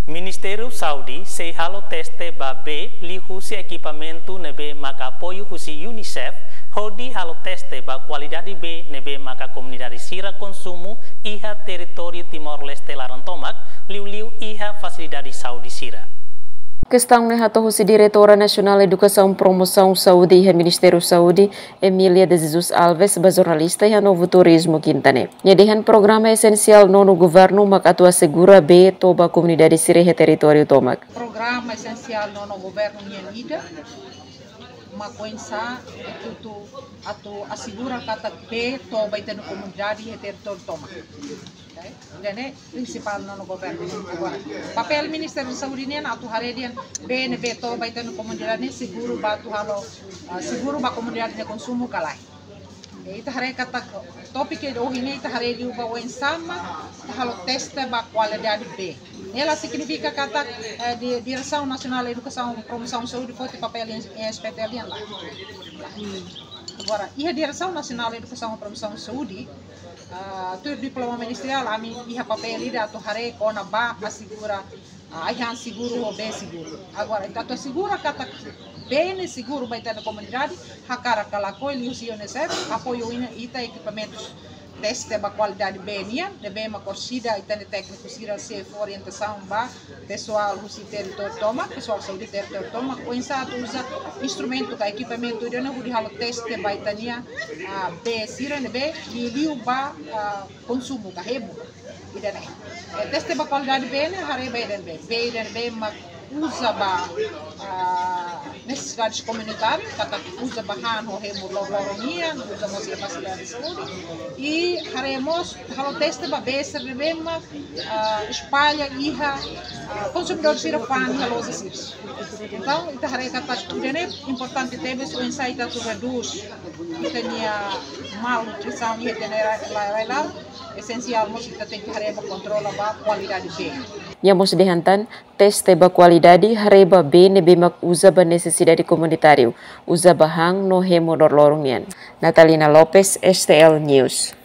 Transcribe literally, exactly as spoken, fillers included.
Ministériu Saúde sei halo teste ba bee liuhusi ekipamentu ne'ebé maka apoiu husi UNICEF, hodi halo teste ba kualidade bee ne'ebé maka komunidade sira konsumu iha territóriu Timor-Leste laran tomak, liuliu iha fasilidade saúde sira. Kestaun ne'e hato'o husi Diretora Nasionál Edukasaun Promosaun Saúde iha Ministériu Saúde, Emília de Jesus Alves, ba jornalista iha Novo Turismo, Kinta ne'e. Nia dehan programa esensiál nonu governu mak atu asegura bee to'o ba komunidade sira iha territóriu tomak. Programa esensiál nonu governu nian ida, mak oinsá atu, atu asegura katak bee to'o ba ita-nia komunidade iha territóriu tomak. Oke? Ida-ne'e prinsipál nonu governu agora. Papél Ministériu Saúde nian atu haree dehan bee ne'ebé to'o ba ita-nia komunidade ne'e seguru ba atu halo, ah, seguru ba komunidade nia konsumu ka lae. E ita haree katak tópiku ida ohin ne'e ita haree liu ba oinsá mak ita halo teste ba kualidade bee. Ne'e la signifika katak, eh, di, Diresaun Nasionál Edukasaun Promosaun Saúde foti papél iha, iha SPTL nian lae. Agora, iha Diresaun Nasionál Edukasaun Promosaun Saúde, ah, tuir diploma ministeriál, ami iha papél ida atu haree kona-ba asegura, ah, ai-han seguru ho bee seguru. Agora, ita atu asegura katak bee ne'e seguru ba ita-nia komunidade, hakarak ka lakohi liuhusi UNICEF apoiu ita ekipamentus teste ba kualidade bee nian, ne'ebé mak orsida ita-nia tékniku sira sei fó orientasaun ba pesoál husi territóriu tomak, pesoál saúde territóriu tomak, oinsá atu uza instrumentu ka ekipamentu ida-ne'e hodi halo teste ba ita-nia, ah, bee sira ne'ebé liuliu ba, ah, konsumu ka hemu. Ida-ne'e. E teste ba kualidade bee ne'e haree ba ida-ne'ebé. Bee ida-ne'ebé mak uza ba, ah, nesesidades komunitáriu, katak uza ba han ho hemu loroloron nian, uza mós iha fasilidade saúde. I haree mós halo teste ba bee sira ne'ebé mak, ah, espalla iha, ah, konsumidór sira fa'an iha loja sira. Entaun, ita haree katak ida-ne'e importante tebes oinsá ita atu redús ita-nia malnutrisaun iha ita-nia rai-, rai-, rai-laran, esensiál mós ita tenke haree ba kontrola ba kualidade bee. Nia mós dehan tan, teste ba kualidade haree ba bee ne'ebé mak uza ba nesesidade komunitáriu, uza ba han no hemu loroloron nian. Natalina Lopes, STL News.